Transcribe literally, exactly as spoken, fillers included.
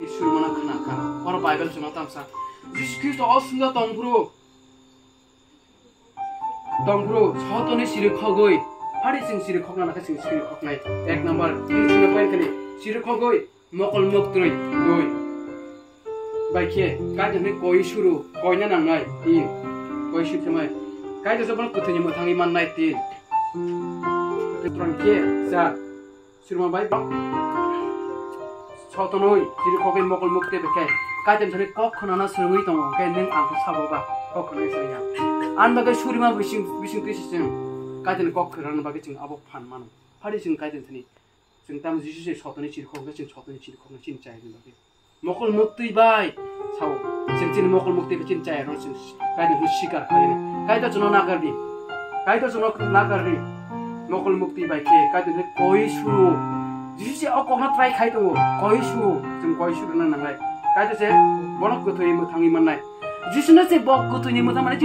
Surmana khna kha. Oro Bible chwngno tamsa. Jisu Khristo o swngo tongphuru. Tongphuru, sotoni siri khogwi. Phari chwng siri khokna nakha chwng siri khoknai. Ek number, tini chwngno point khani. Siri khogwi, mokol muktwi, dui. Bai khe, kaitor ni koi suru, koina nangnai, tin. Koi suru khe mai. Kaitor se bono kwthwini mwthangwi mannai, tin. Tron khe, char. Surma bai bak. Sotonoi, chiri khogwi mokol mukti bekhai. Kaitor thani kok khwnana swrwngwi tongo, hwnkhe nwng ang khe sabo ba, kok khwnai swrwngya. Ani bagwi surima bising, bising twi sising. Kaitor kok khwnana bagwi chwng abo phan mano. Phari chwng kaitor thani. Chwng tamo Jisu se sotonoi chiri khogwi, chwng sotonoi chiri khogwi, chini chayani bagwi. Mokol muktwi bai sao. Chwng chini mokol muktwi bai chini chaya rw chwng kaitor hwnwi sikar khlaina. Kaitor chwngno nakardi. Kaitor chwngno nakardi. Mokol muktwi bai khe kaitor hwnwi koi suru. Jisu se o kokno try khai tongo. Koi suru. Chwng koi suru na nangnai. Kaitor se bono kwthwi mwthangwi mannai. Jisuno se bo kwthwini mwthang mani